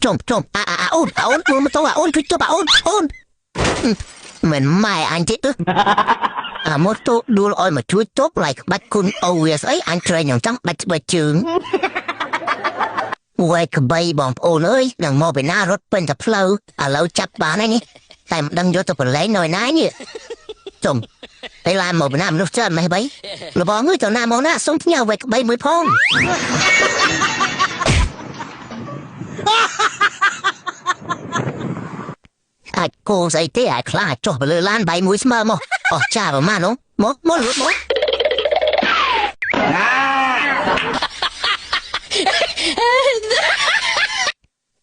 ជុំជុំអាអាអូនអូនមើលម៉ូតូអាអូនជួយទប់អាអូនអូនមិនម៉ែអញទៀតអាម៉ូតូដួលឲ្យមកជួយទប់ឡៃក្បាច់គុណអូវាស្អីអញត្រែងចង់ដាច់ស្បែកជើងវ៉ៃក្បីបងប្អូនអើយនឹងមកពីណារត់ពេញតែផ្លូវឥឡូវចាប់បានហើយនេះតែមិនដឹងយកទៅប្រឡែងនៅណានេះជុំតែឡានមកពីណាមនុស្សច្រើនម៉េះបីលបងអើយទៅណាមកណាសុំផ្ញើវ៉ៃក្បីមួយផងអាចគោស្អីទេអាចខ្លាចចុះទៅលើឡានបាយមួយស្មើមកអស់ចាប្រហែលនោះមកមកលួចមក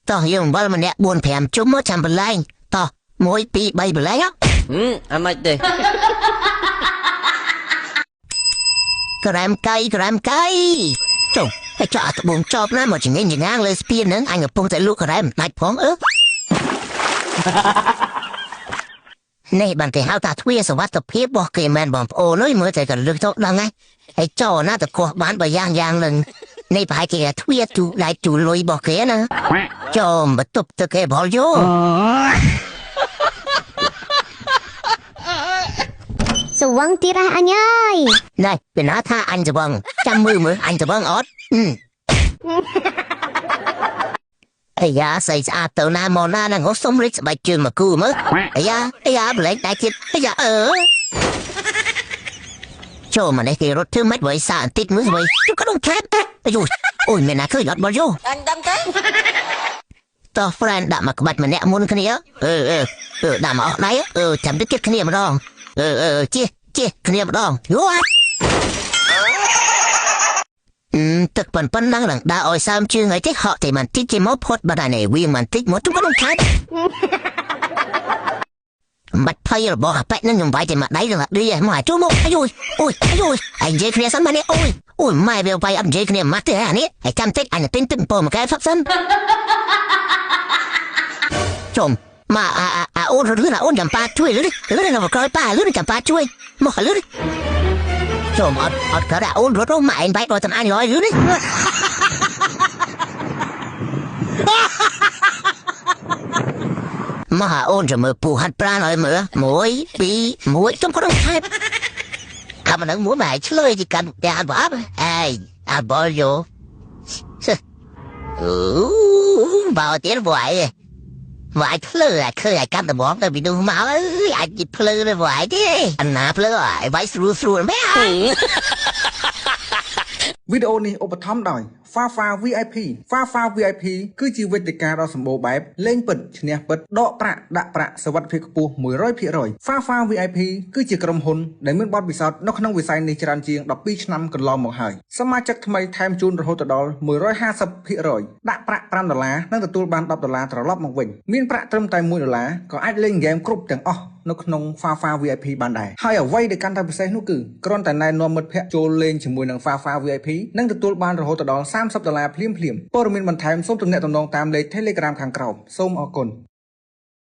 តោះយើងវល់ម្នាក់4 5ជុំមកចាំបលែងតោះ1 2 3បលែង អាម៉េចទេ ក្រែមកៃក្រែមកៃចុះហើយចោះអាត្បូងចប់ណាមកចងេងចងាងលើស្ពានហ្នឹងអញកំពុងតែលក់ក្រែមដាច់ផងអឺនេះបានគេហៅថាទ្វារសវត្ថភាពរបស់គេមែនបងប្អូនអើយមើលតែក៏លើកទៅដល់ហ្នឹងហើយចោណាទៅកោះបានបើយ៉ាងយ៉ាងនឹងនេះប្រហែលជាទ្វារទូដៃទូលុយរបស់គេណាចូលបន្ទប់ទឹកគេបលយោ សវងទីរះអញអើយ នេះពីណាថាអញសវងចាំមើលមើលអញសវងអត់អាយ៉ាស្អីស្អាតទៅណាមកណាហ្នឹងសុំរិចស្បែកជើងមកគូមើលអាយ៉ាអាយ៉ាប្លែកដៃទៀតអាយ៉ាអឺចូលមកនេះគេរត់ធ្វើម៉េចវ៉ៃសាបន្តិចមើលវ៉ៃជុកក្នុងខេតអាយអូយមានណាឃើញអត់បលយោ អញដឹងទេ តោះ friend ដាក់មកក្បាច់ម្នាក់មុនគ្នាអឺអឺអឺដាក់មកអស់ដៃអឺចាំតិចទៀតគ្នាម្ដងអឺអឺជិះជិះគ្នាម្ដងយូរទឹកប៉ុណ្ណឹងនឹងដើរឲ្យសើមជើងហើយទេហក់តែមិនតិចទេមកផុតបាត់ហើយនេះវាមិនតិចមកទុំក្នុងខាត់បាត់ភ័យរបស់អាប៉ែនឹងខ្ញុំវាយតែមកដៃនឹងឌីមកអាជួមកអាយអូយអាយអញនិយាយគ្នាសិនមកនេះអូយអូយម៉ែវាវាយអត់និយាយគ្នាម៉ាត់ទេអានេះហើយចាំតិចអញទិញទឹកពងមកកែផឹកសិនជុំមកអាអាអូនរត់អូនចាំប៉ាជួយលឺលឺនៅក្រោយប៉ាលឺចាំប៉ាជួយមកលឺជុំអត់អត់កើតអូនរត់មកឯងបែកដល់តាមអញលយលឺនេះមកអូនจะមើលពូហាត់ប្រាណឲ្យមើល1 2 1ជុំក្នុងខែអាមិននឹងមួយម៉ែឆ្លើយទីកាន់តែអត់បាបអេអាបលយោអូបើទៀតវ៉ៃវ៉ៃភ្លឺអាឃើញអាកាន់ដំបងទៅពីនោះមកអើយអាចភ្លឺទៅវ៉ៃទេអាណាភ្លឺអាវ៉ៃស្រួលស្រួលមែន វីដេអូនេះឧបត្ថម្ភដោយ Fafa VIP Fafa VIP គឺជាវេទិកាដ៏សម្បូរបែបលេងពិតឈ្នះពិតដកប្រាក់ដាក់ប្រាក់សុវត្ថិភាពខ្ពស់ 100% Fafa VIP គឺជាក្រុមហ៊ុនដែលមានបទពិសោធន៍នៅក្នុងវិស័យនេះច្រើនជាង12ឆ្នាំកន្លងមកហើយសមាជិកថ្មីថែមជូនរហូតដល់ 150% ដាក់ប្រាក់5ដុល្លារនិងទទួលបាន10ដុល្លារត្រឡប់មកវិញមានប្រាក់ត្រឹមតែ1ដុល្លារក៏អាចលេងហ្គេមគ្រប់ទាំងអស់នៅក្នុង Fafa VIP បានដែរហើយអ្វីដែលកាន់តែពិសេសនោះគឺគ្រាន់តែណែនាំមិត្តភ័ក្តិចូលលេងជាមួយនឹង Fafa VIP និងទទួលបានរហូតដល់30ដុល្លារភ្លាមៗព័ត៌មានបន្ថែមសូមទំនាក់ទំនងតាមលេខ Telegram ខាងក្រោមសូមអរគុណ